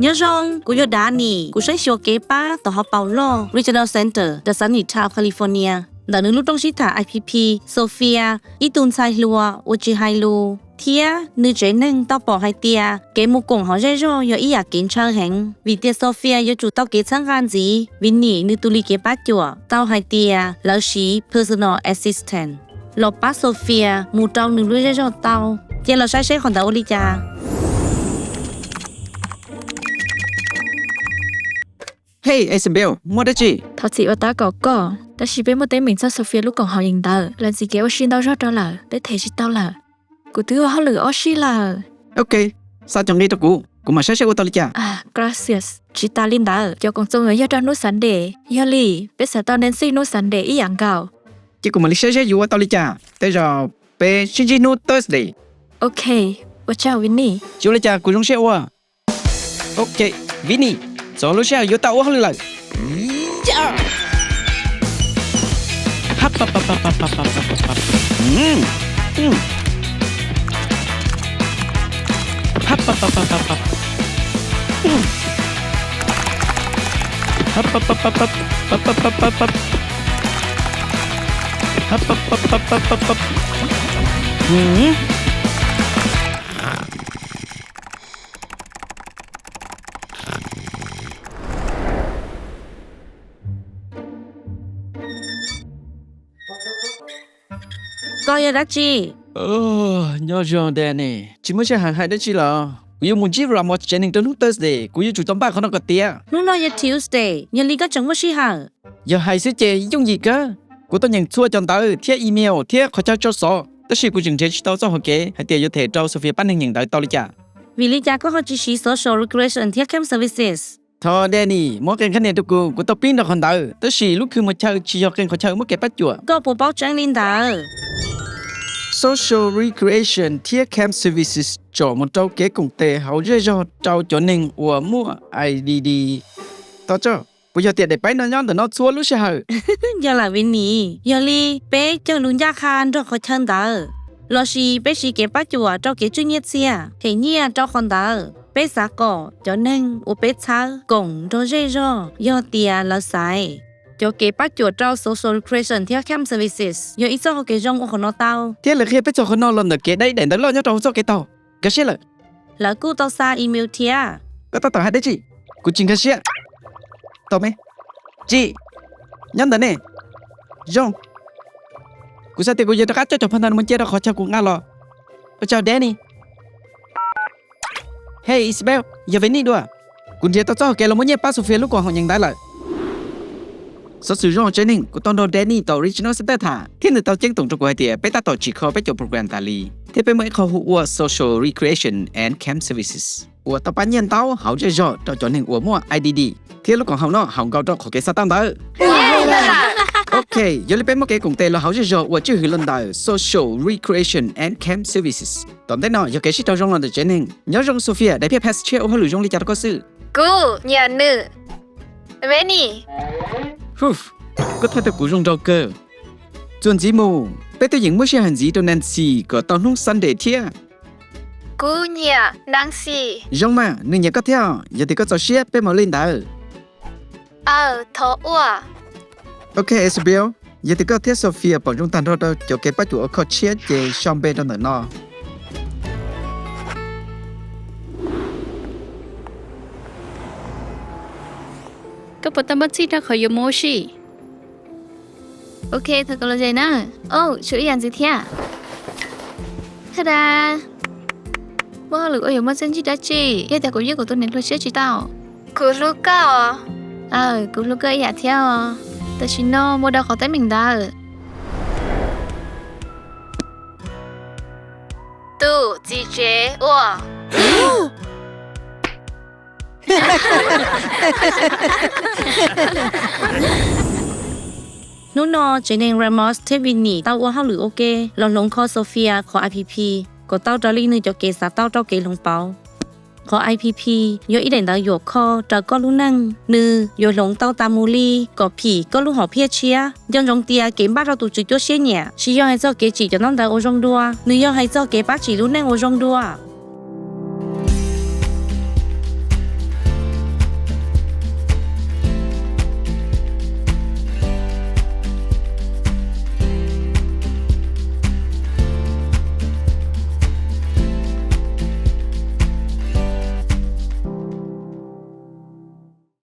Nyob zoo, kuv yog Danny, kuv saib xyuas kev pab tom hauv paus loj Regional Center, Sunnytown, California. Ntawm nws lub rooj sib tham I P P, Sophia, ib tug ntxhais hluas uas tsis hais lus thiab nws tsev neeg tau pom hais tias kev mus koom hauv zej zog yog ib yam kev ntshaw heev, vim tias Sophia yuav tsum tau kev txhawb nqa ntxiv vim nim nws tus li kev pab cuam tau hais tias lawv siv personal assistant los pab Sophia mus rau nws lub zej zog tau. Cia los saib seb qhov ntawd ua li cas. Hey Isabel, muaj dab tsi? Thov txim uas tab kaum koj, tab sis peb muaj teeb meem txog Sophia lub koom haum yees ntawd, lawv ntxiv kev ua si ntau zog rau lawm, peb them tsis tau lawm. Kuv twb ua hauj lwm ob sij lawm. Ok, xa cov nqi rau kuv, kuv mam saib seb ua tau li cas. Gracias. Tsis tas li ntawd, cov koom txoos yuav yog rau hnub Sunday, yog li peb xav tau Nancy hnub Sunday ib yam nkaus. Ces kuv mam li saib seb yuav ua tau li cas, tej zaum peb sib ntsib hnub Thursday. Ok, ua tsaug Vinny. Tsis ua li cas, kuv zoo siab ua. Ok, Vinny, txog lub sij hawm yuav tau ua hauj lwm lawm. Koj yog dab tsi? Nyob zoo Danny, tsis muaj sij hawm hais dab tsi los? Kuv yuav mus ntsib Ramos tsev neeg rau hnub Thursday, kuv yuav tsum tau npaj qhov no kom tiav. Hnub no yog Tuesday, yog li koj tseem muaj sij hawm? Yog hais xwb ces yooj yim kawg. Kuv tau nyeem txhua cov ntawv thiab email thiab qhov chaw tso xov, tab sis kuv tseem nrhiav tsis tau txoj hau kev hais tias yuav them rau Sophia pab neeg nyeem ntawv tau li cas. Vim li cas koj ho tsis siv social recreation thiab camp services? Thov Danny muab qee khab nias rau kuv, kuv tau pib nrog qhov ntawd, tab sis lub khw mus chaw tsis yog qee qhov chaw muaj kev pab cuam. Koj puas paub tseeb li ntawd? Social recreation thiab camp services tsom mus rau kev koom tes hauv zej zog rau cov neeg uas muaj I D D. Tos tso, puas yog tias daim paib no nyob ntawm no txhua lub sij hawm? Yog lawm Vinny, yog li peb cog lus ncaj qha nrog qhov chaw ntawd, lossis peb siv kev pab cuam rau kev tswj nyiaj txiag, them nyiaj rau qhov ntawd. Peb xav kom cov neeg uas peb txhawb koom nrog zej zog yog tias lawv xaiv. Cov kev pab cuam rau social recreation thiab camp services yog ib txoj hau kev zoo ua qhov no tau. Thiab lawv qhia peb txog qhov no los ntawm kev dai daim ntawv loj nyob rau hauv txoj kev taug. Nkag siab lawm. Lawv kuj tau xa email thiab. Koj tab tom hais dab tsi? Kuv tsis nkag siab. Tau me. Tsis, nyob ntawm ne. Zoo. Kuv xav tias kuv yuav rov qab coj cov phau ntawv no mus cia rau qhov chaw kuv nqa los. Ua tsaug Danny. Hey Isabel, yog Vinny dua. Kuv nrhiav tau txoj hau kev los muab nyiaj pab Sophia lub koom haum yees ntawv lawm. Xov xwm zoo tsev neeg, kuv tau nrog Danny tom Regional Center tham thiab nws tau ceeb toom rau kuv hais tias peb tab tom tsim kho peb cov program tas li, thiab peb muaj ib qho hu ua Social Recreation and Camp Services uas tau pab nyiaj ntau hauv zej zog rau cov neeg uas muaj I D D, thiab lub koom haum no haum nkaus rau qhov kev xav tau ntawd. Ok, yog li peb muaj kev koom tes los hauv zej zog uas tswj hwm los ntawm Social Recreation and Camp Services. Tom ntej no yog kev sib raug zoo los ntawm tsev neeg. Nyob zoo Sophia, daim phiaj pass tshiab ua hauj lwm zoo li cas rau koj xwb? Kuv nyiam nws. Vinny. Huf, koj thaij tau kuv zoo nraug kawg. Txuas ntxiv mus, peb twb yeem muab sij hawm ntxiv rau Nancy kom tau hnub Sunday thiab. Kuv nyiam Nancy. Zoo mas, nws nyiam koj thiab, yog tias koj txaus siab peb mam ua li ntawd. Aw, thov ua. Ok Isabel, yog tias koj thiab Sophia pom zoo tag nrho rau cov kev pab cuam uas kho tshiab ces sau npe rau ntawm no. Koj puas tau npaj txhij rau qhov yuav mus ua si? Ok, thov kom los ze na. Au, tshuav ib yam ntxiv thiab. Thada, muaj hauj lwm ua yuav muaj txiaj ntsig dab tsi yog tias kuv ywj kuv tus niam hluas siab tsis tau? Kuv hlub koj. Aw, kuv hlub koj ib yam thiab os. Tam sim no mus rau qhov teeb meem ntawd. Tus txiv tsev ua. Hnub no, tsev neeg Ramos thiab Vinny tau ua hauj lwm ua ke los hloov kho Sophia qhov I P P kom tau raws li nws cov kev xav tau rau kev hloov pauv. Qhov I P P yog ib daim ntawv yuam kho raws koj lub neej, nws yuav hloov tau tas mus li kom phim koj lub hom phiaj tshiab. Nco ntsoov tias kev npaj rau tus Tswv cuab siab nyiam tsis yog hais txog kev tsim cov ntaub ntawv uas zoo dua, nws yog hais txog kev pab tsim lub neej uas zoo dua.